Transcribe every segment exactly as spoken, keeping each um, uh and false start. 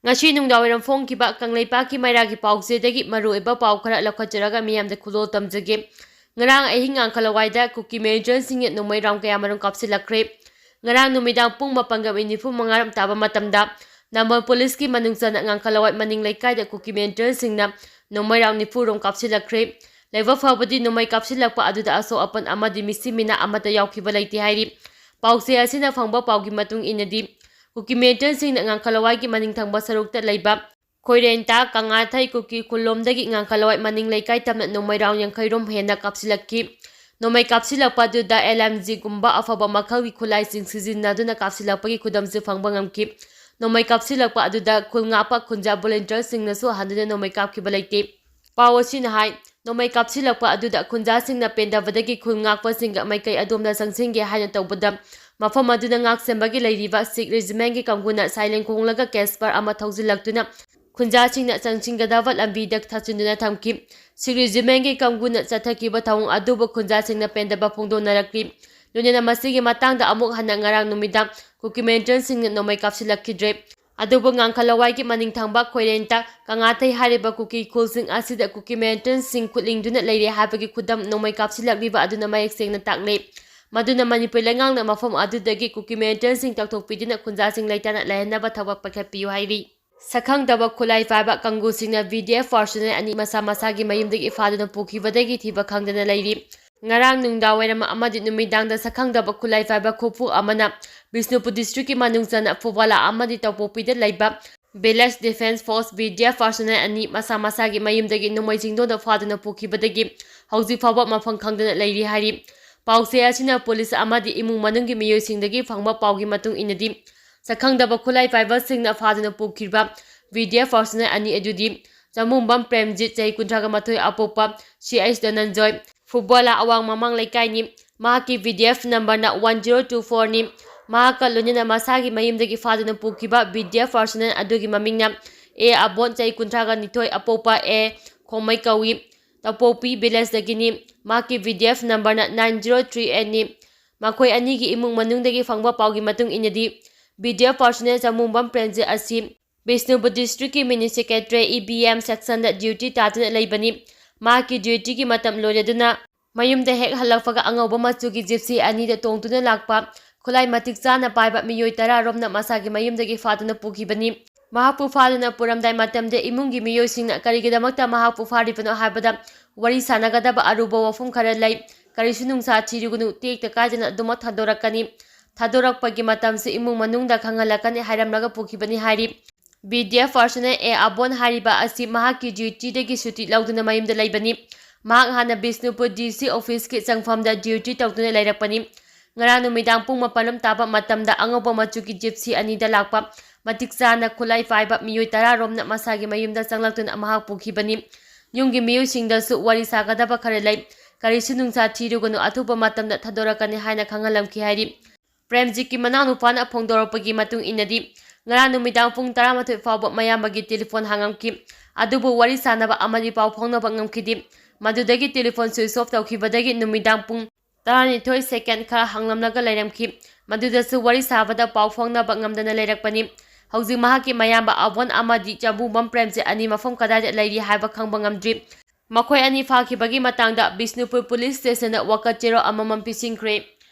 ꯉꯁꯤ ꯅꯨꯡꯗꯥꯡꯋꯥꯏꯔꯝ ꯐꯣꯡꯈꯤꯕ ꯀꯪꯂꯩꯄꯥꯛꯀꯤ ꯃꯩꯔꯥꯒꯤ ꯄꯥꯎꯆꯦꯗꯒꯤ ꯃꯔꯨꯑꯣꯏꯕ ꯄꯥꯎ ꯈꯔ ꯂꯧꯈꯠꯆꯔꯒ ꯃꯤꯌꯥꯝꯗ ꯈꯨꯗꯣꯜ ꯇꯝꯖꯒꯦ꯫ ꯉꯔꯥꯡ ꯑꯍꯤꯡ ꯉꯥꯡꯈꯠꯂꯋꯥꯏꯗ ꯀꯨꯀꯤ ꯃꯤꯂꯤꯇꯦꯟꯁꯤꯡꯅ ꯅꯣꯡꯃꯩ ꯔꯥꯎꯟ ꯀꯌꯥꯃꯔꯨꯝ ꯀꯥꯞꯁꯤꯜꯂꯛꯈ꯭ꯔꯦ꯫ ꯉꯔꯥꯡ ꯅꯨꯃꯤꯗꯥꯡ ꯄꯨꯡ ꯃꯥꯄꯟꯒ ꯃꯤꯅꯤꯠ ꯅꯤꯐꯨ ꯃꯉꯥꯔꯣꯝ ꯇꯥꯕ ꯃꯇꯝꯗ ꯅꯝꯕꯣꯜ ꯄꯨꯂꯤꯁꯀꯤ ꯃꯅꯨꯡ ꯆꯟꯅ ꯉꯥꯡꯈꯠꯂꯋꯥꯏ ꯃꯅꯤꯡ ꯂꯩꯀꯥꯏꯗ ꯀꯨꯀꯤ ꯃꯤꯂꯤꯇꯦꯟꯁꯤꯡꯅ ꯅꯣꯡꯃꯩ ꯔꯥꯎꯟ ꯅꯤꯐꯨꯔꯣꯝ ꯀꯥꯞꯁꯤꯜꯂꯛꯈ꯭ꯔꯦ꯫ ꯂꯥꯏꯕꯛ ꯐꯕꯗꯤ ꯅꯣꯡꯃꯩ ꯀꯥꯞꯁꯤꯜꯂꯛꯄ ꯑꯗꯨꯗ ꯑꯁꯣꯛ ꯑꯄꯟ ꯑꯃꯗꯤ ꯃꯤꯁꯤ ꯃꯤꯅꯥ ꯑꯃꯠꯇ ꯌꯥꯎꯈꯤꯕ ꯂꯩꯇꯦ ꯍꯥꯏꯔꯤ꯫ ꯄꯥꯎꯆꯦ ꯑꯁꯤꯅ ꯐꯪꯕ ꯄꯥꯎꯒꯤ ꯃꯇꯨꯡ ꯏꯟꯅꯗꯤ, ꯀꯨꯀꯤ ꯃꯤꯂꯤꯇꯦꯟꯁꯤꯡꯅ ꯉꯥꯡꯈꯠꯂꯋꯥꯏꯒꯤ ꯃꯅꯤꯡ ꯊꯪꯕ ꯁꯔꯨꯛꯇ ꯂꯩꯕ ꯈꯣꯏꯔꯦꯟꯇꯥ, ꯀꯉꯥꯊꯩ ꯀꯨꯀꯤ ꯈꯨꯜꯂꯣꯝꯗꯒꯤ ꯉꯥꯡꯈꯠꯂꯋꯥꯏ ꯃꯅꯤꯡ ꯂꯩꯀꯥꯏ ꯇꯝꯅ ꯅꯣꯡꯃꯩ ꯔꯥꯎꯟ ꯌꯥꯡꯈꯩꯔꯣꯝ ꯍꯦꯟꯅ ꯀꯥꯞꯁꯤꯜꯂꯛꯈꯤ꯫ ꯅꯣꯡꯃꯩ ꯀꯥꯞꯁꯤꯜꯂꯛꯄ ꯑꯗꯨꯗ ꯑꯦꯜ ꯑꯦꯝ ꯖꯤꯒꯨꯝꯕ ꯑꯐꯕ ꯃꯈꯜꯒꯤ ꯈꯨꯠꯂꯥꯏꯁꯤꯡ ꯁꯤꯖꯤꯟꯅꯗꯨꯅ ꯀꯥꯞꯁꯤꯜꯂꯛꯄꯒꯤ ꯈꯨꯗꯝꯁꯨ ꯐꯪꯕ ꯉꯝꯈꯤ꯫ ꯅꯣꯡꯃꯩ ꯀꯥꯞꯁꯤꯜꯂꯛꯄ ꯑꯗꯨꯗ ꯈꯨꯜ ꯉꯥꯛꯄ ꯈꯨꯟꯖꯥ ꯚꯣꯂꯨꯟꯇꯤꯌꯔꯁꯤꯡꯅꯁꯨ ꯍꯟꯗꯨꯅ ꯅꯣꯡꯃꯩ ꯀꯥꯞꯈꯤꯕ ꯂꯩꯇꯦ꯫ ꯄꯥꯎ ꯑꯁꯤꯅ ꯍꯥꯏ, ꯅꯣꯡꯃꯩ ꯀꯥꯞꯁꯤꯜꯂꯛꯄ ꯑꯗꯨꯗ ꯈꯨꯟꯖꯥꯁꯤꯡꯅ ꯄꯦꯟꯗꯕꯗꯒꯤ ꯈꯨꯜ ꯉꯥꯛꯄꯁꯤꯡꯒ ꯃꯥꯏꯀꯩ ꯑꯗꯣꯝꯗ ꯆꯪꯁꯤꯟꯒꯦ ꯍꯥꯏꯅ ꯇꯧꯕꯗ, ꯃꯐꯝ ꯑꯗꯨꯗ ꯉꯥꯛ ꯁꯦꯟꯕꯒꯤ ꯂꯩꯔꯤꯕ ꯁꯤꯈ ꯔꯦꯖꯤꯃꯦꯟꯒꯤ ꯀꯥꯡꯕꯨꯅ ꯁꯥꯏꯂꯦꯟ ꯈꯣꯡꯂꯒ ꯀꯦꯁꯄꯔ ꯑꯃ ꯊꯧꯖꯤꯜꯂꯛꯇꯨꯅ ꯈꯨꯟꯖꯥꯁꯤꯡꯅ ꯆꯪꯁꯤꯟꯒꯗꯕ ꯂꯝꯕꯤꯗ ꯊꯥꯖꯤꯟꯗꯨꯅ ꯊꯝꯈꯤ꯫ ꯁꯤꯈ ꯔꯦꯖꯤꯃꯦꯟꯒꯤ ꯀꯥꯡꯕꯨꯅ ꯆꯠꯊꯈꯤꯕ ꯊꯧꯑꯣꯡ ꯑꯗꯨꯕꯨ ꯈꯨꯟꯖꯥꯁꯤꯡꯅ ꯄꯦꯟꯗꯕ ꯐꯣꯡꯗꯣꯛꯅꯔꯛꯂꯤ꯫ ꯂꯣꯏꯅꯅ ꯃꯁꯤꯒꯤ ꯃꯇꯥꯡꯗ ꯑꯃꯨꯛ ꯍꯟꯅ ꯉꯔꯥꯡ ꯅꯨꯃꯤꯗꯥꯡ ꯀꯨꯀꯤ ꯃꯤꯂꯤꯇꯦꯟꯁꯤꯡꯅ ꯅꯣꯡꯃꯩ ꯀꯥꯞꯁꯤꯜꯂꯛꯈꯤꯗ꯭ꯔꯦ꯫ ꯑꯗꯨꯕꯨ ꯉꯥꯡꯈꯠꯂꯋꯥꯏꯒꯤ ꯃꯅꯤꯡ ꯊꯪꯕ ꯈꯣꯏꯔꯦꯟꯇ, ꯀꯉꯥꯊꯩ ꯍꯥꯏꯔꯤꯕ ꯀꯨꯀꯤ ꯈꯨꯜꯁꯤꯡ ꯑꯁꯤꯗ ꯀꯨꯀꯤ ꯃꯤꯂꯤꯇꯦꯟꯁꯤꯡ ꯈꯨꯠꯂꯤꯡꯗꯨꯅ ꯂꯩꯔꯦ ꯍꯥꯏꯕꯒꯤ ꯈꯨꯗꯝ ꯅꯣꯡꯃꯩ ꯀꯥꯞꯁꯤꯜꯂꯛꯂꯤꯕ ꯑꯗꯨꯅ ꯃꯌꯦꯛ ꯁꯦꯡꯅ ꯇꯥꯛꯂꯤ꯫ ꯃꯗꯨꯅ ꯃꯅꯤꯄꯨꯔ ꯂꯩꯉꯥꯛꯅ ꯃꯐꯝ ꯑꯗꯨꯗꯒꯤ ꯀꯨꯀꯤ ꯃꯤꯂꯤꯇꯦꯟꯁꯤꯡ ꯇꯧꯊꯣꯛꯄꯤꯗꯨꯅ ꯈꯨꯟꯖꯥꯁꯤꯡ ꯂꯩꯇꯥꯅ ꯂꯩꯍꯟꯅꯕ ꯊꯕꯛ ꯄꯥꯏꯈꯠꯄꯤꯌꯨ ꯍꯥꯏꯔꯤ꯫ ꯁꯛꯈꯪꯗꯕ ꯈꯨꯠꯂꯥꯏ ꯄꯥꯏꯕ ꯀꯥꯡꯕꯨꯁꯤꯡꯅ ꯚꯤ ꯗꯤ ꯑꯦꯐ ꯄꯥꯔꯁꯣꯅꯦꯜ ꯑꯅꯤ ꯃꯁꯥ ꯃꯁꯥꯒꯤ ꯃꯌꯨꯝꯗꯒꯤ ꯐꯥꯗꯨꯅ ꯄꯨꯈꯤꯕꯗꯒꯤ ꯊꯤꯕ ꯈꯪꯗꯅ ꯂꯩꯔꯤ꯫ ꯉꯔꯥꯡ ꯅꯨꯡꯗꯥꯡꯋꯥꯏꯔꯝ ꯑꯃꯗꯤ ꯅꯨꯃꯤꯗꯥꯡꯗ ꯁꯛꯈꯪꯗꯕ ꯈꯨꯠꯂꯥꯏ ꯄꯥꯏꯕ ꯈꯨꯠꯄꯨ ꯑꯃꯅ ꯕꯤꯁꯅꯨꯄꯨꯔ ꯗꯤꯁꯇ꯭ꯔꯤꯛꯀꯤ ꯃꯅꯨꯡ ꯆꯟꯅ ꯐꯨꯕꯥꯂꯥ ꯑꯃꯗꯤ ꯇꯧꯄꯣꯛꯄꯤꯗ ꯂꯩꯕ village defence force, V D F personal ꯑꯅꯤ ꯃꯁꯥ ꯃꯁꯥꯒꯤ ꯃꯌꯨꯝꯗꯒꯤ ꯅꯣꯡꯃꯩ ꯆꯤꯡꯗꯣꯟꯗ ꯐꯥꯗꯨꯅ ꯄꯨꯈꯤꯕꯗꯒꯤ ꯍꯧꯖꯤꯛ ꯐꯥꯎꯕ ꯃꯐꯝ ꯈꯪꯗꯅ ꯂꯩꯔꯤ ꯍꯥꯏꯔꯤ꯫ ꯄꯥꯎꯆꯦ ꯑꯁꯤꯅ ꯄꯨꯂꯤꯁ ꯑꯃꯗꯤ ꯏꯃꯨꯡ ꯃꯅꯨꯡꯒꯤ ꯃꯤꯑꯣꯏꯁꯤꯡꯗꯒꯤ ꯐꯪꯕ ꯄꯥꯎꯒꯤ ꯃꯇꯨꯡ ꯏꯟꯅꯗꯤ, ꯁꯛꯈꯪꯗꯕ ꯈꯨꯠꯂꯥꯏ ꯄꯥꯏꯕꯁꯤꯡꯅ ꯐꯥꯗꯨꯅ ꯄꯨꯈꯤꯕ ꯚꯤ ꯗꯤ ꯑꯦꯐ ꯄꯥꯔꯁꯣꯅꯦꯜ ꯑꯅꯤ ꯑꯗꯨꯗꯤ ꯆꯃꯨꯝꯕꯝ ꯄ꯭ꯔꯦꯝꯖꯤꯠ, ꯆꯍꯤ ꯀꯨꯟꯊ꯭ꯔꯥꯒ ꯃꯥꯊꯣꯏ, ꯑꯄꯣꯛꯄ ꯁꯤ ꯑꯩꯆ ꯙꯅꯟꯖꯣꯏ, ꯐꯨꯕꯥꯂꯥ, ꯑꯋꯥꯡ ꯃꯃꯥꯡ ꯂꯩꯀꯥꯏꯅꯤ꯫ ꯃꯍꯥꯛꯀꯤ ꯚꯤ ꯗꯤ ꯑꯦꯐ ꯅꯝꯕꯔꯅ ꯋꯥꯟ ꯖꯤꯔꯣ ꯇꯨ ꯐꯣꯔꯅꯤ꯫ ꯃꯍꯥꯛꯀ ꯂꯣꯏꯅꯅ ꯃꯁꯥꯒꯤ ꯃꯌꯨꯝꯗꯒꯤ ꯐꯥꯗꯨꯅ ꯄꯨꯈꯤꯕ ꯚꯤ ꯗꯤ ꯑꯦꯐ ꯄꯥꯔꯁꯣꯅꯦꯜ ꯑꯗꯨꯒꯤ ꯃꯃꯤꯡꯅ ꯑꯦ ꯑꯕꯣꯟ, ꯆꯍꯤ ꯀꯨꯟꯊ꯭ꯔꯥꯒ ꯅꯤꯊꯣꯏ, ꯑꯄꯣꯛꯄ ꯑꯦ ꯈꯣꯡꯃꯩ ꯀꯧꯏ꯫ ꯇꯧꯄꯣꯛꯄꯤ ꯚꯤꯂꯦꯖꯇꯒꯤꯅꯤ꯫ ꯃꯍꯥꯛꯀꯤ ꯚꯤ ꯗꯤ ꯑꯦꯐ ꯅꯝꯕꯔꯅ ꯅꯥꯏꯟ ꯖꯤꯔꯣ ꯊ꯭ꯔꯤ ꯑꯦꯠꯅꯤ꯫ ꯃꯈꯣꯏ ꯑꯅꯤꯒꯤ ꯏꯃꯨꯡ ꯃꯅꯨꯡꯗꯒꯤ ꯐꯪꯕ ꯄꯥꯎꯒꯤ ꯃꯇꯨꯡ ꯏꯟꯅꯗꯤ, V D F personnel Chamumbam Premjit ꯑꯁꯤ ꯕꯤꯁꯅꯨꯄꯨꯔ ꯗꯤꯁꯇ꯭ꯔꯤꯛꯀꯤ mini secretary E B M ꯁꯦꯛꯁꯟꯗ ꯗ꯭ꯌꯨꯇꯤ ꯇꯥꯗꯨꯅ ꯂꯩꯕꯅꯤ꯫ ꯃꯍꯥꯛꯀꯤ ꯗ꯭ꯌꯨꯇꯤꯒꯤ ꯃꯇꯝ ꯂꯣꯏꯔꯗꯨꯅ ꯃꯌꯨꯝꯗ ꯍꯦꯛ ꯍꯜꯂꯛꯄꯒ ꯑꯉꯧꯕ ꯃꯆꯨꯒꯤ ꯖꯤꯞꯁꯤ ꯑꯅꯤꯗ ꯇꯣꯡꯗꯨꯅ ꯂꯥꯛꯄ ꯈꯨꯠꯂꯥꯏ ꯃꯇꯤꯛ ꯆꯥꯅ ꯄꯥꯏꯕ ꯃꯤꯑꯣꯏ ꯇꯔꯥ ꯔꯣꯝꯅ ꯃꯁꯥꯒꯤ ꯃꯌꯨꯝꯗꯒꯤ ꯐꯥꯗꯨꯅ ꯄꯨꯈꯤꯕꯅꯤ꯫ ꯃꯍꯥꯛꯄꯨ ꯐꯥꯗꯨꯅ ꯄꯨꯔꯝꯗꯥꯏ ꯃꯇꯝꯗ ꯏꯃꯨꯡꯒꯤ ꯃꯤꯑꯣꯏꯁꯤꯡꯅ ꯀꯔꯤꯒꯤꯗꯃꯛꯇ ꯃꯍꯥꯛꯄꯨ ꯐꯥꯔꯤꯕꯅꯣ ꯍꯥꯏꯕꯗ ꯋꯥꯔꯤ ꯁꯥꯟꯅꯒꯗꯕ ꯑꯔꯨꯕ ꯋꯥꯐꯝ ꯈꯔ ꯂꯩ, ꯀꯔꯤꯁꯨ ꯅꯨꯡꯁꯥ ꯊꯤꯔꯨꯒꯅꯨ, ꯇꯦꯛꯇ ꯀꯥꯏꯗꯅ ꯑꯗꯨꯃꯛ ꯊꯥꯗꯣꯔꯛꯀꯅꯤ, ꯊꯥꯗꯣꯔꯛꯄꯒꯤ ꯃꯇꯝꯁꯨ ꯏꯃꯨꯡ ꯃꯅꯨꯡꯗ ꯈꯪꯍꯜꯂꯛꯀꯅꯤ ꯍꯥꯏꯔꯝꯂꯒ ꯄꯨꯈꯤꯕꯅꯤ ꯍꯥꯏꯔꯤ꯫ ꯕꯤ ꯗꯤ ꯑꯦꯐ ꯄꯔꯁꯅꯦꯜ ꯑꯦ ꯑꯕꯣꯟ ꯍꯥꯏꯔꯤꯕ ꯑꯁꯤ ꯃꯍꯥꯛꯀꯤ ꯗ꯭ꯌꯨꯇꯤꯗꯒꯤ ꯁꯨꯇꯤ ꯂꯧꯗꯨꯅ ꯃꯌꯨꯝꯗ ꯂꯩꯕꯅꯤ꯫ ꯃꯍꯥꯛ ꯍꯥꯟꯅ ꯕꯤꯁꯅꯨꯄꯨꯔ ꯗꯤ ꯁꯤ ꯑꯣꯐꯤꯁꯀꯤ ꯆꯪꯐꯝꯗ ꯗ꯭ꯌꯨꯇꯤ ꯇꯧꯗꯨꯅ ꯂꯩꯔꯛꯄꯅꯤ꯫ ꯉꯔꯥꯡ ꯅꯨꯃꯤꯗꯥꯡ ꯄꯨꯡ ꯃꯥꯄꯟ ꯔꯣꯝ ꯇꯥꯕ ꯃꯇꯝꯗ ꯑꯉꯧꯕ ꯃꯆꯨꯒꯤ ꯖꯤꯞꯁꯤ ꯑꯅꯤꯗ ꯂꯥꯛꯄ ꯃꯇꯤꯛ ꯆꯥꯅ ꯈꯨꯠꯂꯥꯏ ꯄꯥꯏꯕ ꯃꯤꯑꯣꯏ ꯇꯔꯥ ꯔꯣꯝꯅ ꯃꯁꯥꯒꯤ ꯃꯌꯨꯝꯗ ꯆꯪꯂꯛꯇꯨꯅ ꯃꯍꯥꯛ ꯄꯨꯈꯤꯕꯅꯤ꯫ ꯌꯨꯝꯒꯤ ꯃꯤꯑꯣꯏꯁꯤꯡꯗꯁꯨ ꯋꯥꯔꯤ ꯁꯥꯒꯗꯕ ꯈꯔ ꯂꯩ, ꯀꯔꯤꯁꯨ ꯅꯨꯡꯁꯥ ꯊꯤꯔꯨꯒꯅꯨ, ꯑꯊꯨꯕ ꯃꯇꯝꯗ ꯊꯥꯗꯣꯔꯛꯀꯅꯤ ꯍꯥꯏꯅ ꯈꯪꯍꯜꯂꯝꯈꯤ ꯍꯥꯏꯔꯤ꯫ ꯄ꯭ꯔꯦꯝꯖꯤꯠꯀꯤ ꯃꯅꯥꯎꯅꯨꯄꯥꯅ ꯐꯣꯡꯗꯣꯔꯛꯄꯒꯤ ꯃꯇꯨꯡ ꯏꯟꯅꯗꯤ, ꯉꯔꯥꯡ ꯅꯨꯃꯤꯗꯥꯡ ꯄꯨꯡ ꯇꯔꯥꯃꯥꯊꯣꯏ ꯐꯥꯎꯕ ꯃꯌꯥꯝꯕꯒꯤ ꯇꯦꯂꯤꯐꯣꯟ ꯍꯥꯡꯉꯝꯈꯤ, ꯑꯗꯨꯕꯨ ꯋꯥꯔꯤ ꯁꯥꯅꯕ ꯑꯃꯗꯤ ꯄꯥꯎ ꯐꯥꯎꯅꯕ ꯉꯝꯈꯤꯗꯦ꯫ ꯃꯗꯨꯗꯒꯤ ꯇꯦꯂꯤꯐꯣꯟ ꯁ꯭ꯋꯤꯆ ꯑꯣꯐ ꯇꯧꯈꯤꯕꯗꯒꯤ ꯅꯨꯃꯤꯗꯥꯡ ꯄꯨꯡ ꯇꯔꯥꯅꯤꯊꯣꯏ ꯁꯦꯀꯦꯟ ꯈꯔ ꯍꯥꯡꯂꯝꯂꯒ ꯂꯩꯔꯝꯈꯤ꯫ ꯃꯗꯨꯗꯁꯨ ꯋꯥꯔꯤ ꯁꯥꯕꯗ ꯄꯥꯎ ꯐꯥꯎꯅꯕ ꯉꯝꯗꯅ ꯂꯩꯔꯛꯄꯅꯤ꯫ ꯍꯧꯖꯤꯛ ꯃꯍꯥꯛꯀꯤ ꯃꯌꯥꯝꯕ ꯑꯕꯣꯟ ꯑꯃꯗꯤ ꯆꯥꯕꯨꯡꯕꯝ ꯄ꯭ꯔꯦꯝꯖꯤꯠ ꯑꯅꯤ ꯃꯐꯝ ꯀꯗꯥꯏꯗ ꯂꯩꯔꯤ ꯍꯥꯏꯕ ꯈꯪꯕ ꯉꯝꯗ꯭ꯔꯤ꯫ ꯃꯈꯣꯏ ꯑꯅꯤ ꯐꯥꯈꯤꯕꯒꯤ ꯃꯇꯥꯡꯗ ꯕꯤꯁꯅꯨꯄꯨꯔ ꯄꯨꯂꯤꯁ ꯁ꯭ꯇꯦꯁꯟꯗ ꯋꯥꯀꯠ ꯆꯦꯔꯣꯜ ꯑꯃꯃꯝ ꯄꯤꯁꯤꯟꯈ꯭ꯔꯦ꯫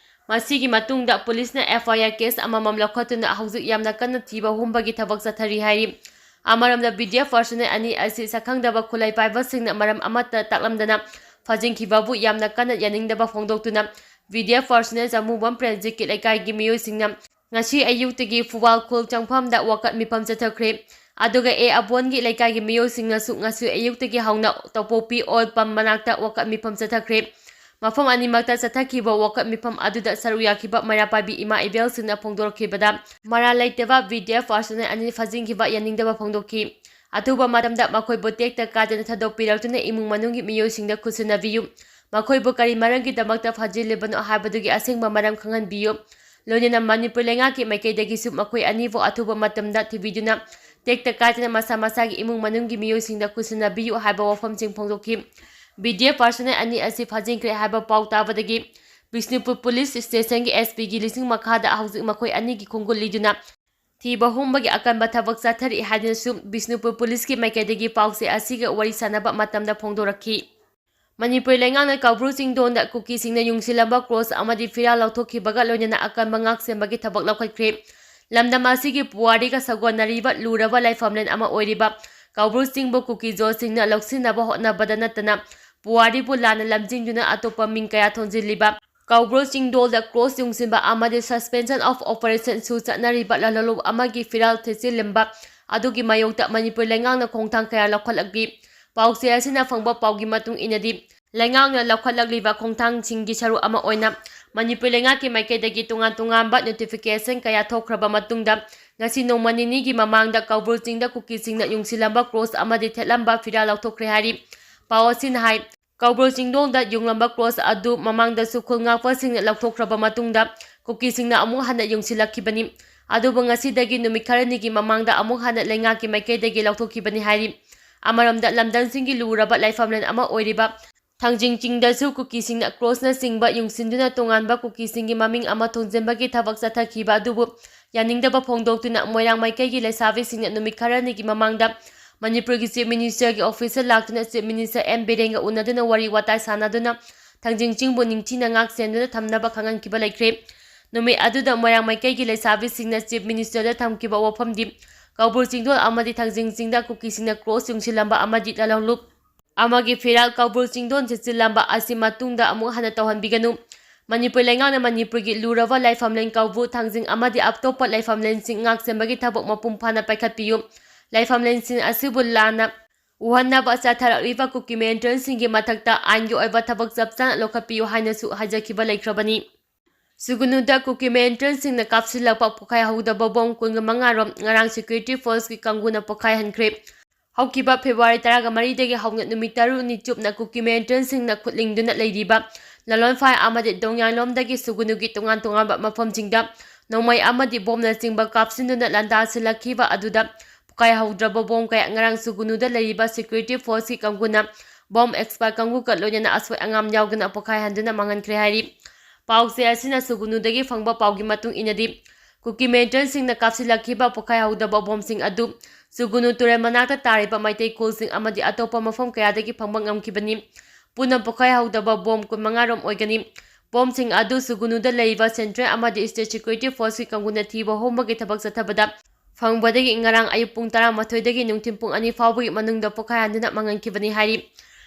ꯃꯁꯤꯒꯤ ꯃꯇꯨꯡꯗ ꯄꯨꯂꯤꯁꯅ ꯑꯦꯐ ꯑꯥꯏ ꯑꯥꯔ ꯀꯦꯁ ꯑꯃꯃꯝ ꯂꯧꯈꯠꯇꯨꯅ ꯍꯧꯖꯤꯛ ꯌꯥꯝꯅ ꯀꯟꯅ ꯊꯤꯕ ꯍꯨꯝꯕꯒꯤ ꯊꯕꯛ ꯆꯠꯊꯔꯤ ꯍꯥꯏꯔꯤ꯫ ꯑꯃꯔꯣꯝꯗ, ꯕꯤ ꯗꯤ ꯑꯦꯐ ꯄꯔꯁꯅꯦꯜ ꯑꯅꯤ ꯑꯁꯤ ꯁꯛꯈꯪꯗꯕ ꯈꯨꯠꯂꯥꯏ ꯄꯥꯏꯕꯁꯤꯡꯅ ꯃꯔꯝ ꯑꯃꯠꯇ ꯇꯥꯛꯂꯝꯗꯅ ꯐꯥꯖꯤꯟꯈꯤꯕꯕꯨ ꯌꯥꯝꯅ ꯀꯟꯅ ꯌꯥꯅꯤꯡꯗꯕ ꯐꯣꯡꯗꯣꯛꯇꯨꯅ, ꯕꯤ ꯗꯤ ꯑꯦꯐ ꯄꯔꯁꯅꯦꯜ ꯆꯥꯃꯨꯕꯝ ꯄ꯭ꯔꯦꯝꯖꯤꯠꯀꯤ ꯂꯩꯀꯥꯏꯒꯤ ꯃꯤꯑꯣꯏꯁꯤꯡꯅ ꯉꯁꯤ ꯑꯌꯨꯛꯇꯒꯤ ꯐꯨꯋꯥꯜ ꯈꯨꯜ ꯆꯪꯐꯝꯗ ꯋꯥꯀꯠ ꯃꯤꯐꯝ ꯆꯠꯊꯈ꯭ꯔꯦ꯫ ꯑꯗꯨꯒ ꯑꯦ ꯑꯕꯣꯟꯒꯤ ꯂꯩꯀꯥꯏꯒꯤ ꯃꯤꯑꯣꯏꯁꯤꯡꯅꯁꯨ ꯉꯁꯤ ꯑꯌꯨꯛꯇꯒꯤ ꯍꯧꯅ ꯇꯣꯄꯣꯛꯄꯤ ꯑꯣꯏꯜ ꯄꯝ ꯃꯅꯥꯛꯇ ꯋꯥꯀꯠ ꯃꯤꯐꯝ ꯆꯠꯊꯈ꯭ꯔꯦ꯫ ꯃꯐꯝ ꯑꯅꯤꯃꯛꯇ ꯆꯠꯊꯈꯤꯕ ꯋꯥꯀꯠ ꯃꯤꯐꯝ ꯑꯗꯨꯗ ꯁꯔꯨꯛ ꯌꯥꯈꯤꯕ ꯃꯩꯔꯥ ꯄꯥꯏꯕꯤ ꯏꯃꯥ ꯏꯕꯦꯜꯁꯤꯡꯅ ꯐꯣꯡꯗꯣꯔꯛꯈꯤꯕꯗ, ꯃꯔꯥꯜ ꯂꯩꯇꯕ ꯕꯤ ꯗꯤ ꯑꯦꯐ ꯄꯔꯁꯅꯦꯜ ꯑꯅꯤ ꯐꯥꯖꯤꯟꯈꯤꯕ ꯌꯥꯅꯤꯡꯗꯕ ꯐꯣꯡꯗꯣꯛꯈꯤ꯫ ꯑꯊꯨꯕ ꯃꯇꯝꯗ ꯃꯈꯣꯏꯕꯨ ꯇꯦꯛꯇ ꯀꯥꯏꯗꯅ ꯊꯥꯗꯣꯛꯄꯤꯔꯛꯇꯨꯅ ꯏꯃꯨꯡ ꯃꯅꯨꯡꯒꯤ ꯃꯤꯑꯣꯏꯁꯤꯡꯗ ꯈꯨꯠꯁꯤꯟꯅꯕꯤꯌꯨ꯫ ꯃꯈꯣꯏꯕꯨ ꯀꯔꯤ ꯃꯔꯝꯒꯤꯗꯃꯛꯇ ꯐꯥꯖꯤꯜꯂꯤꯕꯅꯣ ꯍꯥꯏꯕꯗꯨꯒꯤ ꯑꯁꯦꯡꯕ ꯃꯔꯝ ꯈꯪꯍꯟꯕꯤꯌꯨ꯫ ꯂꯣꯏꯅꯅ ꯃꯅꯤꯄꯨꯔ ꯂꯩꯉꯥꯛꯀꯤ ꯃꯥꯏꯀꯩꯗꯒꯤꯁꯨ ꯃꯈꯣꯏ ꯑꯅꯤꯕꯨ ꯑꯊꯨꯕ ꯃꯇꯝꯗ ꯊꯤꯕꯤꯗꯨꯅ ꯇꯦꯛꯇ ꯀꯥꯏꯗꯅ ꯃꯁꯥ ꯃꯁꯥꯒꯤ ꯏꯃꯨꯡ ꯃꯅꯨꯡꯒꯤ ꯃꯤꯑꯣꯏꯁꯤꯡꯗ ꯈꯨꯠꯁꯤꯟꯅꯕꯤꯌꯨ ꯍꯥꯏꯕ ꯋꯥꯐꯝꯁꯤꯡ ꯐꯣꯡꯗꯣꯛꯈꯤ꯫ ꯕꯤ ꯗꯤ ꯑꯦꯐ ꯄꯔꯁꯅꯦꯜ ꯑꯅꯤ ꯑꯁꯤ ꯐꯥꯖꯤꯟꯈ꯭ꯔꯦ ꯍꯥꯏꯕ ꯄꯥꯎ ꯇꯥꯕꯗꯒꯤ ꯕꯤꯁꯅꯨꯄꯨꯔ ꯄꯨꯂꯤꯁ ꯁ꯭ꯇꯦꯁꯟꯒꯤ ꯑꯦꯁ ꯄꯤꯒꯤ ꯂꯤꯁꯤꯡ ꯃꯈꯥꯗ ꯍꯧꯖꯤꯛ ꯃꯈꯣꯏ ꯑꯅꯤꯒꯤ ꯈꯣꯡꯒꯨꯜ ꯂꯤꯗꯨꯅ ꯊꯤꯕ ꯍꯨꯝꯕꯒꯤ ꯑꯀꯟꯕ ꯊꯕꯛ ꯆꯠꯊꯔꯤ ꯍꯥꯏꯗꯨꯅꯁꯨ ꯕꯤꯁꯅꯨꯄꯨꯔ ꯄꯨꯂꯤꯁꯀꯤ ꯃꯥꯏꯀꯩꯗꯒꯤ ꯄꯥꯎꯆꯦ ꯑꯁꯤꯒ ꯋꯥꯔꯤ ꯁꯥꯟꯅꯕ ꯃꯇꯝꯗ ꯐꯣꯡꯗꯣꯔꯛꯈꯤ꯫ ꯃꯅꯤꯄꯨꯔ ꯂꯩꯉꯥꯛꯅ ꯀꯧꯕ꯭ꯔꯨ ꯆꯤꯡꯗꯣꯟꯗ ꯀꯨꯀꯤꯁꯤꯡꯅ ꯌꯨꯡꯁꯤꯜꯂꯝꯕ ꯀ꯭ꯔꯣꯁ ꯑꯃꯗꯤ ꯐꯤꯔꯥꯜ ꯂꯧꯊꯣꯛꯈꯤꯕꯒ ꯂꯣꯏꯅꯅ ꯑꯀꯟꯕ ꯉꯥꯛ ꯁꯦꯟꯕꯒꯤ ꯊꯕꯛ ꯂꯧꯈꯠꯈ꯭ꯔꯦ꯫ ꯂꯝꯗꯝ ꯑꯁꯤꯒꯤ ꯄꯨꯋꯥꯔꯤꯒ ꯁꯥꯒꯣꯟꯅꯔꯤꯕ ꯂꯨꯔꯕ ꯂꯥꯏꯐꯝꯂꯦꯟ ꯑꯃ ꯑꯣꯏꯔꯤꯕ ꯀꯧꯕ꯭ꯔꯨ ꯆꯤꯡꯕꯨ ꯀꯨꯀꯤ ꯖꯣꯠꯁꯤꯡꯅ ꯂꯧꯁꯤꯟꯅꯕ ꯍꯣꯠꯅꯕꯗ ꯅꯠꯇꯅ ꯄꯨꯋꯥꯔꯤꯕꯨ ꯂꯥꯟꯅ ꯂꯝꯖꯤꯡꯗꯨꯅ ꯑꯇꯣꯞꯄ ꯃꯤꯡ ꯀꯌꯥ ꯊꯣꯟꯖꯤꯜꯂꯤꯕ ꯀꯧꯕ꯭ꯔꯨ ꯆꯤꯡꯗꯣꯜꯗ ꯀ꯭ꯔꯣꯁ ꯌꯨꯡꯁꯤꯟꯕ ꯑꯃꯗꯤ suspension of operation ꯁꯨ ꯆꯠꯅꯔꯤꯕ ꯂꯥꯂꯣꯡꯂꯨꯞ ꯑꯃꯒꯤ ꯐꯤꯔꯥꯜ ꯊꯦꯠꯆꯤꯜꯂꯝꯕ ꯑꯗꯨꯒꯤ ꯃꯥꯌꯣꯛꯇ ꯃꯅꯤꯄꯨꯔ ꯂꯩꯉꯥꯛꯅ ꯈꯣꯡꯊꯥꯡ ꯀꯌꯥ ꯂꯧꯈꯠꯂꯛꯂꯤ꯫ ꯄꯥꯎꯆꯦ ꯑꯁꯤꯅ ꯐꯪꯕ ꯄꯥꯎꯒꯤ ꯃꯇꯨꯡ ꯏꯟꯅꯗꯤ, ꯂꯩꯉꯥꯛꯅ ꯂꯧꯈꯠꯂꯛꯂꯤꯕ ꯈꯣꯡꯊꯥꯡꯁꯤꯡꯒꯤ ꯁꯔꯨꯛ ꯑꯃ ꯑꯣꯏꯅ ꯃꯅꯤꯄꯨꯔ ꯂꯩꯉꯥꯛꯀꯤ ꯃꯥꯏꯀꯩꯗꯒꯤ ꯇꯣꯉꯥꯟ ꯇꯣꯉꯥꯟꯕ notification ꯀꯌꯥ ꯊꯣꯛꯈ꯭ꯔꯕ ꯃꯇꯨꯡꯗ, ꯉꯁꯤ ꯅꯣꯡꯃ ꯅꯤꯅꯤꯒꯤ ꯃꯃꯥꯡꯗ ꯀꯧꯕ꯭ꯔꯨ ꯆꯤꯡꯗ ꯀꯨꯀꯤꯁꯤꯡꯅ ꯌꯨꯡꯁꯤꯜꯂꯝꯕ ꯀ꯭ꯔꯣꯁ ꯑꯃꯗꯤ ꯊꯦꯠꯂꯝꯕ ꯐꯤꯔꯥꯜ ꯂꯧꯊꯣꯛꯈ꯭ꯔꯦ ꯍꯥꯏꯔꯤ꯫ ꯄꯥꯎ ꯑꯁꯤꯅ ꯍꯥꯏ, ꯀꯧꯕ꯭ꯔꯨ ꯆꯤꯡꯗꯣꯜꯗ ꯌꯨꯡꯂꯝꯕ ꯀ꯭ꯔꯣꯁ ꯑꯗꯨ ꯃꯃꯥꯡꯗꯁꯨ ꯈꯨꯜ ꯉꯥꯛꯄꯁꯤꯡꯅ ꯂꯧꯊꯣꯛꯈ꯭ꯔꯕ ꯃꯇꯨꯡꯗ ꯀꯨꯀꯤꯁꯤꯡꯅ ꯑꯃꯨꯛ ꯍꯟꯅ ꯌꯨꯡꯁꯤꯜꯂꯛꯈꯤꯕꯅꯤ꯫ ꯑꯗꯨꯕꯨ ꯉꯁꯤꯗꯒꯤ ꯅꯨꯃꯤꯠ ꯈꯔꯅꯤꯒꯤ ꯃꯃꯥꯡꯗ ꯑꯃꯨꯛ ꯍꯟꯅ ꯂꯩꯉꯥꯛꯀꯤ ꯃꯥꯏꯀꯩꯗꯒꯤ ꯂꯧꯊꯣꯛꯈꯤꯕꯅꯤ ꯍꯥꯏꯔꯤ꯫ ꯑꯃꯔꯣꯝꯗ ꯂꯝꯗꯝꯁꯤꯡꯒꯤ ꯂꯨꯔꯕ ꯂꯥꯏꯐꯝꯂꯦꯟ ꯑꯃ ꯑꯣꯏꯔꯤꯕ ꯊꯥꯡꯖꯤꯡ ꯆꯤꯡꯗꯁꯨ ꯀꯨꯀꯤꯁꯤꯡꯅ ꯀ꯭ꯔꯣꯁꯅꯆꯤꯡꯕ ꯌꯨꯡꯁꯤꯟꯗꯨꯅ ꯇꯣꯉꯥꯟꯕ ꯀꯨꯀꯤꯁꯤꯡꯒꯤ ꯃꯃꯤꯡ ꯑꯃ ꯊꯣꯟꯖꯤꯟꯕꯒꯤ ꯊꯕꯛ ꯆꯠꯊꯈꯤꯕ ꯑꯗꯨꯕꯨ ꯌꯥꯅꯤꯡꯗꯕ ꯐꯣꯡꯗꯣꯛꯇꯨꯅ ꯃꯣꯏꯔꯥꯡ ꯃꯥꯏꯀꯩꯒꯤ ꯂꯩꯁꯥꯕꯤꯁꯤꯡꯅ ꯅꯨꯃꯤꯠ ꯈꯔꯅꯤꯒꯤ ꯃꯃꯥꯡꯗ ꯃꯅꯤꯄꯨꯔꯒꯤ Chief Minister ꯒꯤ office ꯇ ꯂꯥꯛꯇꯨꯅ Chief Minister ꯑꯦꯟ ꯕꯤꯔꯦꯟꯒ ꯎꯅꯗꯨꯅ ꯋꯥꯔꯤ ꯋꯥꯇꯥꯏ ꯁꯥꯟꯅꯗꯨꯅ ꯊꯥꯡꯖꯤꯡ ꯆꯤꯡꯕꯨ ꯅꯤꯡꯊꯤꯅ ꯉꯥꯛ ꯁꯦꯟꯗꯨꯅ ꯊꯝꯅꯕ ꯈꯪꯍꯟꯈꯤꯕ ꯂꯩꯈ꯭ꯔꯦ꯫ ꯅꯨꯃꯤꯠ ꯑꯗꯨꯗ ꯃꯣꯏꯔꯥꯡ ꯃꯥꯏꯀꯩꯒꯤ ꯂꯩꯁꯥꯕꯤꯁꯤꯡꯅ Chief Minister ꯗ ꯊꯝꯈꯤꯕ ꯋꯥꯐꯝꯗꯤ ꯀꯧꯕ꯭ꯔꯨ ꯆꯤꯡꯗꯣꯜ ꯑꯃꯗꯤ ꯊꯥꯡꯖꯤꯡ ꯆꯤꯡꯗ ꯀꯨꯀꯤꯁꯤꯡꯅ ꯀ꯭ꯔꯣꯁ ꯌꯨꯡꯁꯤꯜꯂꯝꯕ ꯑꯃꯗꯤ ꯂꯥꯂꯣꯡꯂꯨꯞ ꯑꯃꯒꯤ ꯐꯤꯔꯥꯜ ꯀꯧꯕ꯭ꯔꯨ ꯆꯤꯡꯗꯣꯟ ꯊꯦꯠꯆꯤꯜꯂꯝꯕ ꯑꯁꯤ ꯃꯇꯨꯡꯗ ꯑꯃꯨꯛ ꯍꯟꯅ ꯇꯧꯍꯟꯕꯤꯒꯅꯨ꯫ ꯃꯅꯤꯄꯨꯔ ꯂꯩꯉꯥꯛꯅ ꯃꯅꯤꯄꯨꯔꯒꯤ ꯂꯨꯔꯕ ꯂꯥꯏꯐꯝꯂꯦꯟ ꯀꯧꯕ꯭ꯔꯨ, ꯊꯥꯡꯖꯤꯡ ꯑꯃꯗꯤ ꯑꯇꯣꯞꯄ ꯂꯥꯏꯐꯝꯂꯦꯟꯁꯤꯡ ꯉꯥꯛ ꯁꯦꯟꯕꯒꯤ ꯊꯕꯛ ꯃꯄꯨꯡ ꯐꯥꯅ ꯄꯥꯏꯈꯠꯄꯤꯌꯨ꯫ ꯂꯥꯏꯐꯝꯂꯦꯟꯁꯤꯡ ꯑꯁꯤꯕꯨ ꯂꯥꯟꯅ ꯎꯍꯟꯅꯕ ꯆꯠꯊꯔꯛꯂꯤꯕ ꯀꯨꯀꯤ militant ꯁꯤꯡꯒꯤ ꯃꯊꯛꯇ ꯑꯥꯏꯟꯒꯤ ꯑꯣꯏꯕ ꯊꯕꯛ ꯆꯞ ꯆꯥꯅ ꯂꯧꯈꯠꯄꯤꯌꯨ ꯍꯥꯏꯅꯁꯨ ꯍꯥꯏꯖꯈꯤꯕ ꯂꯩꯈ꯭ꯔꯕꯅꯤ꯫ ꯁꯨꯒꯨꯅꯨꯗ ꯀꯨꯀꯤ militant ꯁꯤꯡꯅ ꯀꯥꯞꯁꯤꯜꯂꯛꯄ ꯄꯣꯈꯥꯏꯍꯧꯗꯕ ꯕꯣꯝ ꯀꯨꯟꯃꯉꯥ ꯔꯣꯝ ꯉꯔꯥꯡ security force ꯀꯤ ꯀꯥꯡꯕꯨꯅ ꯄꯣꯈꯥꯏꯍꯟꯈ꯭ꯔꯦ꯫ ꯍꯧꯈꯤꯕ February ꯇꯔꯥꯃꯔꯤꯗꯒꯤ ꯍꯧꯅ ꯅꯨꯃꯤꯠ ꯇꯔꯨꯛꯅꯤ ꯆꯨꯞꯅ ꯀꯨꯀꯤ militant ꯁꯤꯡꯅ ꯈꯨꯠꯂꯤꯡꯗꯨꯅ ꯂꯩꯔꯤꯕ ꯂꯥꯂꯣꯡꯐꯥꯏ ꯑꯃꯗꯤ ꯗꯣꯡꯌꯥꯡꯂꯣꯝꯗꯒꯤ ꯁꯨꯒꯨꯅꯨꯒꯤ ꯇꯣꯉꯥꯟ ꯇꯣꯉꯥꯟꯕ ꯃꯐꯝꯁꯤꯡꯗ ꯅꯣꯡꯃꯩ ꯑꯃꯗꯤ ꯕꯣꯝꯅꯆꯤꯡꯕ ꯀꯥꯞꯁꯤꯟꯗꯨꯅ ꯂꯥꯟꯗꯥꯁꯤꯜꯂꯛꯈꯤꯕ ꯑꯗꯨꯗ ꯄꯣꯈꯥꯏꯍꯧꯗ꯭ꯔꯕ ꯕꯣꯝ ꯀꯌꯥ ꯉꯔꯥꯡ ꯁꯨꯒꯨꯅꯨꯗ ꯂꯩꯔꯤꯕ security force ꯀꯤ ꯀꯥꯡꯕꯨꯅ ꯕꯣꯝ expert ꯀꯥꯡꯕꯨꯒ ꯂꯣꯏꯅꯅ ꯑꯁꯣꯏ ꯑꯉꯥꯝ ꯌꯥꯎꯗꯅ ꯄꯣꯈꯥꯏꯍꯟꯗꯨꯅ ꯃꯥꯡꯍꯟꯈ꯭ꯔꯦ ꯍꯥꯏꯔꯤ꯫ ꯄꯥꯎꯆꯦ ꯑꯁꯤꯅ ꯁꯨꯒꯨꯅꯨꯗꯒꯤ ꯐꯪꯕ ꯄꯥꯎꯒꯤ ꯃꯇꯨꯡ ꯏꯟꯅꯗꯤ, ꯀꯨꯀꯤ ꯃꯤꯂꯤꯇꯦꯟꯠꯁꯤꯡꯅ ꯀꯥꯞꯁꯤꯜꯂꯛꯈꯤꯕ ꯄꯣꯈꯥꯏꯍꯧꯗꯕ ꯕꯣꯝꯁꯤꯡ ꯑꯗꯨ ꯁꯨꯒꯨꯅꯨ ꯇꯨꯔꯦꯜ ꯃꯅꯥꯛꯇ ꯇꯥꯔꯤꯕ ꯃꯩꯇꯩ ꯈꯨꯜꯁꯤꯡ ꯑꯃꯗꯤ ꯑꯇꯣꯞꯄ ꯃꯐꯝ ꯀꯌꯥꯗꯒꯤ ꯐꯪꯕ ꯉꯝꯈꯤꯕꯅꯤ꯫ ꯄꯨꯟꯅ ꯄꯣꯈꯥꯏꯍꯧꯗꯕ ꯕꯣꯝ ꯀꯨꯟꯃꯉꯥ ꯔꯣꯝ ꯑꯣꯏꯒꯅꯤ꯫ ꯕꯣꯝꯁꯤꯡ ꯑꯗꯨ ꯁꯨꯒꯨꯅꯨꯗ ꯂꯩꯔꯤꯕ ꯁꯦꯟꯇ꯭ꯔꯦꯜ ꯑꯃꯗꯤ ꯁ꯭ꯇꯦꯠ ꯁꯦꯀ꯭ꯌꯨꯔꯤꯇꯤ ꯐꯣꯔꯁꯀꯤ ꯀꯥꯡꯕꯨꯅ ꯊꯤꯕ ꯍꯨꯝꯕꯒꯤ ꯊꯕꯛ ꯆꯠꯊꯕꯗ ꯐꯪꯕꯗꯒꯤ ꯉꯔꯥꯡ ꯑꯌꯨꯛ ꯄꯨꯡ ꯇꯔꯥꯃꯥꯊꯣꯏꯗꯒꯤ ꯅꯨꯡꯊꯤꯜ ꯄꯨꯡ ꯑꯅꯤ ꯐꯥꯎꯕꯒꯤ ꯃꯅꯨꯡꯗ ꯄꯣꯈꯥꯏꯍꯟꯗꯨꯅ ꯃꯥꯡꯍꯟꯈꯤꯕꯅꯤ ꯍꯥꯏꯔꯤ꯫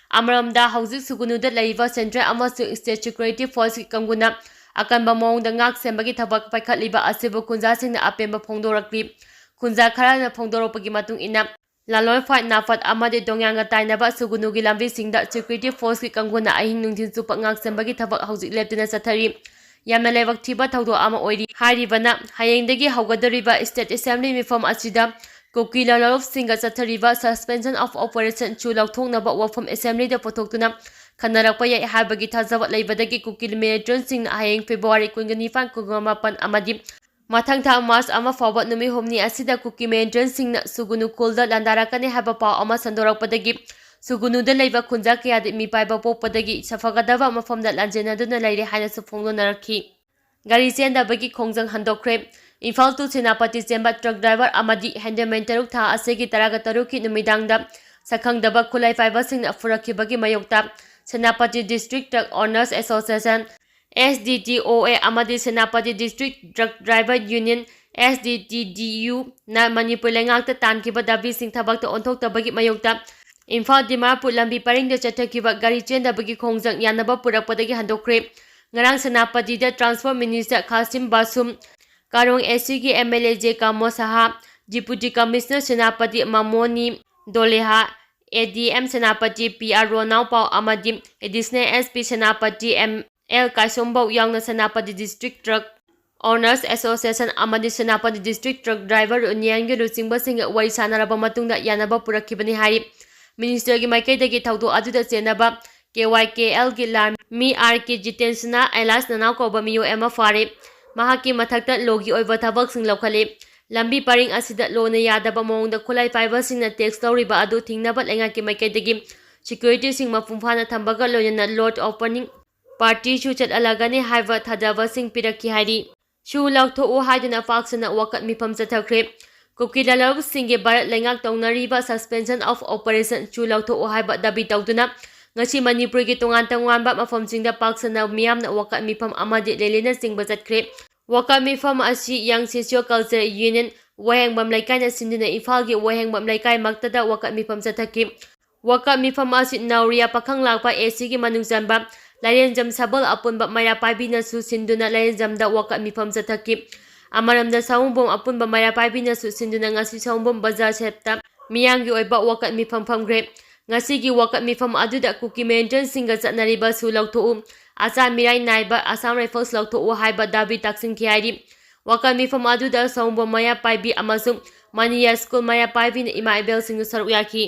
ꯑꯃꯔꯣꯝꯗ, ꯍꯧꯖꯤꯛ ꯁꯨꯒꯨꯅꯨꯗ ꯂꯩꯔꯤꯕ ꯁꯦꯟꯇ꯭ꯔꯦꯜ ꯑꯃꯁꯨꯡ ꯁ꯭ꯇꯦꯠ ꯁꯦꯀ꯭ꯌꯨꯔꯤꯇꯤ ꯐꯣꯔꯁꯀꯤ ꯀꯥꯡꯕꯨꯅ ꯑꯀꯟꯕ ꯃꯑꯣꯡꯗ ꯉꯥꯛ ꯁꯦꯟꯕꯒꯤ ꯊꯕꯛ ꯄꯥꯏꯈꯠꯂꯤꯕ ꯑꯁꯤꯕꯨ ꯈꯨꯟꯖꯥꯁꯤꯡꯅ ꯑꯄꯦꯟꯕ ꯐꯣꯡꯗꯣꯔꯛꯂꯤ꯫ ꯈꯨꯟꯖꯥ ꯈꯔꯅ ꯐꯣꯡꯗꯣꯔꯛꯄꯒꯤ ꯃꯇꯨꯡ ꯏꯟꯅ, ꯂꯥꯂꯣꯏ ꯐꯥꯏꯠ ꯅꯥꯐꯠ ꯑꯃꯗꯤ ꯗꯣꯡꯌꯥꯡꯒ ꯇꯥꯏꯅꯕ ꯁꯨꯒꯨꯅꯨꯒꯤ ꯂꯝꯕꯤꯁꯤꯡꯗ ꯁꯦꯀ꯭ꯌꯨꯔꯤꯇꯤ ꯐꯣꯔꯁꯀꯤ ꯀꯥꯡꯕꯨꯅ ꯑꯍꯤꯡ ꯅꯨꯡꯊꯤꯜ ꯆꯨꯞꯄ ꯉꯥꯛ ꯁꯦꯟꯕꯒꯤ ꯊꯕꯛ ꯍꯧꯖꯤꯛ ꯂꯦꯞꯇꯅ ꯆꯠꯊꯔꯤ꯫ ꯌꯥꯝꯅ ꯂꯥꯏꯕꯛ ꯊꯤꯕ ꯊꯧꯗꯣꯛ ꯑꯃ ꯑꯣꯏꯔꯤ ꯍꯥꯏꯔꯤꯕꯅ, ꯍꯌꯦꯡꯗꯒꯤ ꯍꯧꯒꯗꯧꯔꯤꯕ ꯁ꯭ꯇꯦꯠ ꯑꯦꯁꯦꯝꯕ꯭ꯂꯤ ꯃꯤꯐꯝ ꯑꯁꯤꯗ ꯀꯨꯀꯤ ꯂꯂꯣꯟꯂꯨꯞꯁꯤꯡꯒ ꯆꯠꯊꯔꯤꯕ suspension of operation ꯁꯨ ꯂꯧꯊꯣꯛꯅꯕ ꯋꯥꯐꯝ ꯑꯦꯁꯦꯝꯕ꯭ꯂꯤꯗ ꯄꯨꯊꯣꯛꯇꯨꯅ ꯈꯟꯅꯔꯛꯄ ꯌꯥꯏ ꯍꯥꯏꯕꯒꯤ ꯊꯥꯖꯕ ꯂꯩꯕꯗꯒꯤ ꯀꯨꯀꯤ ꯃꯤꯂꯤꯇꯦꯟꯠꯁꯤꯡꯅ ꯍꯌꯦꯡ ꯐꯦꯕ꯭ꯔꯨꯋꯥꯔꯤ ꯀꯨꯟꯒ ꯅꯤꯄꯥꯟ, ꯀꯨꯟꯒ ꯃꯥꯄꯟ ꯑꯃꯗꯤ ꯃꯊꯪ ꯊꯥ ꯃꯥꯔꯆ ꯑꯃ ꯐꯥꯎꯕ ꯅꯨꯃꯤꯠ ꯍꯨꯝꯅꯤ ꯑꯁꯤꯗ ꯀꯨꯀꯤ ꯃꯤꯂꯤꯇꯦꯟꯠꯁꯤꯡꯅ ꯁꯨꯒꯨꯅꯨ ꯈꯨꯜꯗ ꯂꯥꯟꯗꯥꯔꯛꯀꯅꯤ ꯍꯥꯏꯕ ꯄꯥꯎ ꯑꯃ ꯁꯟꯗꯣꯔꯛꯄꯗꯒꯤ ꯁꯨꯒꯨꯅꯨꯗ ꯂꯩꯕ ꯈꯨꯟꯖꯥ ꯀꯌꯥꯗꯤ ꯃꯤꯄꯥꯏꯕ ꯄꯣꯛꯄꯗꯒꯤ ꯁꯥꯐꯒꯗꯕ ꯃꯐꯝꯗ ꯂꯥꯟꯖꯦꯟꯅꯗꯨꯅ ꯂꯩꯔꯦ ꯍꯥꯏꯅꯁꯨ ꯐꯣꯡꯗꯣꯛꯅꯔꯛꯈꯤ꯫ ꯒꯥꯔꯤ ꯆꯦꯟꯗꯕꯒꯤ ꯈꯣꯡꯖꯪ ꯍꯟꯗꯣꯛꯈ꯭ꯔꯦ꯫ ꯏꯝꯐꯥꯜ to ꯁꯦꯅꯥꯄꯇꯤ ꯆꯦꯟꯕ ꯇ꯭ꯔꯛ ꯗ꯭ꯔꯥꯏꯚꯔ ꯑꯃꯗꯤ ꯍꯦꯟꯗꯃꯦꯟ ꯇꯔꯨꯛ ꯊꯥ ꯑꯁꯤꯒꯤ ꯇꯔꯥꯒ ꯇꯔꯨꯛꯀꯤ ꯅꯨꯃꯤꯗꯥꯡꯗ ꯁꯛꯈꯪꯗꯕ ꯈꯨꯠꯂꯥꯏ ꯄꯥꯏꯕꯁꯤꯡꯅ ꯐꯨꯔꯛꯈꯤꯕꯒꯤ ꯃꯥꯌꯣꯛꯇ Senapati district truck owners association, S D T O A, ꯑꯃꯗꯤ Senapati district truck driver union, S D T D U, ꯅ ꯃꯅꯤꯄꯨꯔ ꯂꯩꯉꯥꯛꯇ ꯇꯥꯟꯈꯤꯕ ꯗꯥꯕꯤꯁꯤꯡ ꯊꯕꯛꯇ ꯑꯣꯟꯊꯣꯛꯇꯕꯒꯤ ꯃꯥꯌꯣꯛꯇ ꯏꯝꯐꯥꯜ ꯗꯤꯃꯥꯄꯨꯔ ꯂꯝꯕꯤ ꯄꯔꯤꯡꯗ ꯆꯠꯊꯈꯤꯕ ꯒꯥꯔꯤ ꯆꯦꯟꯗꯕꯒꯤ ꯈꯣꯡꯖꯪ ꯌꯥꯅꯕ ꯄꯨꯔꯛꯄꯗꯒꯤ ꯍꯟꯗꯣꯛꯈ꯭ꯔꯦ꯫ ꯉꯔꯥꯡ ꯁꯦꯅꯥꯄꯇꯤꯗ transport minister Khashim Vashum, Karong A C ꯒꯤ M L A J Kamo Sha, deputy commissioner Senapati Mamoni Doley, A D M Senapati P R Ronaopao ꯑꯃꯗꯤ additional S P Senapati M L Kaisombou ꯌꯥꯎꯅ Senapati district truck owners association ꯑꯃꯗꯤ ꯁꯦꯅꯥꯄꯇꯤ ꯗꯤꯁꯇ꯭ꯔꯤꯛ ꯇ꯭ꯔꯛ ꯗ꯭ꯔꯥꯏꯚꯔ ꯌꯨꯅꯤꯌꯟꯒꯤ ꯂꯨꯆꯤꯡꯕꯁꯤꯡꯒ ꯋꯥꯔꯤ ꯁꯥꯅꯔꯕ ꯃꯇꯨꯡꯗ ꯌꯥꯅꯕ ꯄꯨꯔꯛꯈꯤꯕꯅꯤ ꯍꯥꯏꯔꯤ꯫ ꯃꯤꯅꯤꯁꯇꯔꯒꯤ ꯃꯥꯏꯀꯩꯗꯒꯤ ꯊꯧꯗꯣꯛ ꯑꯗꯨꯗ ꯆꯦꯟꯅꯕ K Y K L ꯒꯤ ꯂꯥꯟꯃꯤ R K ꯖꯤꯇꯦꯟꯁꯅ alias ꯅꯅꯥꯎ ꯀꯧꯕ ꯃꯤꯑꯣꯏ ꯑꯃ ꯐꯥꯔꯦ꯫ ꯃꯍꯥꯛꯀꯤ ꯃꯊꯛꯇ ꯂꯣꯒꯤ ꯑꯣꯏꯕ ꯊꯕꯛꯁꯤꯡ ꯂꯧꯈꯠꯂꯤ꯫ ꯂꯝꯕꯤ ꯄꯔꯤꯡ ꯑꯁꯤꯗ ꯂꯣꯅ ꯌꯥꯗꯕ ꯃꯑꯣꯡꯗ ꯈꯨꯠꯂꯥꯏ ꯄꯥꯏꯕꯁꯤꯡꯅ ꯇꯦꯛꯁ ꯂꯧꯔꯤꯕ ꯑꯗꯨ ꯊꯤꯡꯅꯕ ꯂꯩꯉꯥꯛꯀꯤ ꯃꯥꯏꯀꯩꯗꯒꯤ ꯁꯦꯀ꯭ꯌꯨꯔꯤꯇꯤꯁꯤꯡ ꯃꯄꯨꯡ ꯐꯥꯅ ꯊꯝꯕꯒ ꯂꯣꯏꯅꯅ ꯂꯣꯠ ꯑꯣꯄꯅꯤꯡ ꯄꯥꯔꯇꯤꯁꯨ ꯆꯠꯍꯜꯂꯒꯅꯤ ꯍꯥꯏꯕ ꯊꯥꯖꯕꯁꯤꯡ ꯄꯤꯔꯛꯈꯤ ꯍꯥꯏꯔꯤ꯫ ꯁꯨ ꯂꯧꯊꯣꯛꯎ ꯍꯥꯏꯗꯨꯅ ꯄꯥꯛ ꯁꯟꯅ ꯋꯥꯀꯠ ꯃꯤꯐꯝ ꯆꯠꯊꯈ꯭ꯔꯦ꯫ ꯀꯨꯀꯤ ꯂꯥꯂꯣꯡꯁꯤꯡꯒꯤ ꯚꯥꯔꯠ ꯂꯩꯉꯥꯛ ꯇꯧꯅꯔꯤꯕ Suspension of Operation ꯁꯨ ꯂꯧꯊꯣꯛꯎ ꯍꯥꯏꯕ ꯗꯥꯕꯤ ꯇꯧꯗꯨꯅ ꯉꯁꯤ ꯃꯅꯤꯄꯨꯔꯒꯤ ꯇꯣꯉꯥꯟ ꯇꯣꯉꯥꯟꯕ ꯃꯐꯝꯁꯤꯡꯗ ꯄꯥꯛ ꯁꯟꯅ ꯃꯤꯌꯥꯝꯅ ꯋꯥꯀꯠ ꯃꯤꯐꯝ ꯑꯃꯗꯤ ꯔꯦꯂꯤꯅꯆꯤꯡꯕ ꯆꯠꯈ꯭ꯔꯦ꯫ ꯋꯥꯀꯠ ꯃꯤꯐꯝ ꯑꯁꯤ Young Socio Cultural Union ꯋꯥꯍꯦꯡꯕꯝ ꯂꯩꯀꯥꯏꯅ ꯁꯤꯟꯗꯨꯅ ꯏꯝꯐꯥꯜꯒꯤ ꯋꯥꯍꯦꯡꯕꯝ ꯂꯩꯀꯥꯏꯃꯛꯇꯗ ꯋꯥꯀꯠ ꯃꯤꯐꯝ ꯆꯠꯊꯈꯤ꯫ ꯋꯥꯀꯠ ꯃꯤꯐꯝ ꯑꯁꯤ ꯅꯧꯔꯤꯌꯥ ꯄꯥꯈꯪ ꯂꯥꯛꯄ ꯑꯦ ꯁꯤꯒꯤ ꯃꯅꯨꯡ ꯆꯟꯕ ꯂꯥꯏꯔꯦꯟꯖꯝ ꯁꯕꯜ ꯑꯄꯨꯟꯕ ꯃꯩꯔꯥ ꯄꯥꯏꯕꯤꯅꯁꯨ ꯁꯤꯟꯗꯨꯅ ꯂꯥꯏꯔꯦꯟꯖꯝꯗ ꯋꯥꯀꯠ ꯃꯤꯐꯝ ꯆꯠꯊꯈꯤ꯫ ꯑꯃꯔꯣꯝꯗ ꯁꯑꯣꯝꯕꯨꯡ ꯑꯄꯨꯟꯕ ꯃꯩꯔꯥ ꯄꯥꯏꯕꯤꯅꯁꯨ ꯁꯤꯟꯗꯨꯅ ꯉꯁꯤ ꯁꯑꯣꯝꯕꯨꯡ ꯕꯖꯥꯔ ꯁꯦꯠꯇ ꯃꯤꯌꯥꯝꯒꯤ ꯑꯣꯏꯕ ꯋꯥꯀꯠ ꯃꯤꯐꯝ ꯐꯝꯈ꯭ꯔꯦ꯫ ꯉꯁꯤꯒꯤ ꯋꯥꯀꯠ ꯃꯤꯐꯝ ꯑꯗꯨꯗ ꯀꯨꯀꯤ ꯃꯤꯂꯤꯇꯦꯟꯠꯁꯤꯡꯒ ꯆꯠꯅꯔꯤꯕ ꯁꯨ ꯂꯧꯊꯣꯛꯎ, ꯑꯆꯥ ꯃꯤꯔꯥꯏ ꯅꯥꯏꯕ ꯑꯁꯥꯝ ꯔꯥꯏꯐꯜꯁ ꯂꯧꯊꯣꯛꯎ ꯍꯥꯏꯕ ꯗꯥꯕꯤ ꯇꯥꯛꯁꯤꯟꯈꯤ ꯍꯥꯏꯔꯤ꯫ ꯋꯥꯀꯠ ꯃꯤꯐꯝ ꯑꯗꯨꯗ ꯁꯑꯣꯝꯕꯨꯡ ꯃꯩꯔꯥ ꯄꯥꯏꯕꯤ ꯑꯃꯁꯨꯡ ꯃꯅꯤꯌꯥ ꯁ꯭ꯀꯨꯜ ꯃꯩꯔꯥ ꯄꯥꯏꯕꯤꯅ ꯏꯃꯥ ꯏꯕꯦꯜꯁꯤꯡꯗꯨ ꯁꯔꯨꯛ ꯌꯥꯈꯤ꯫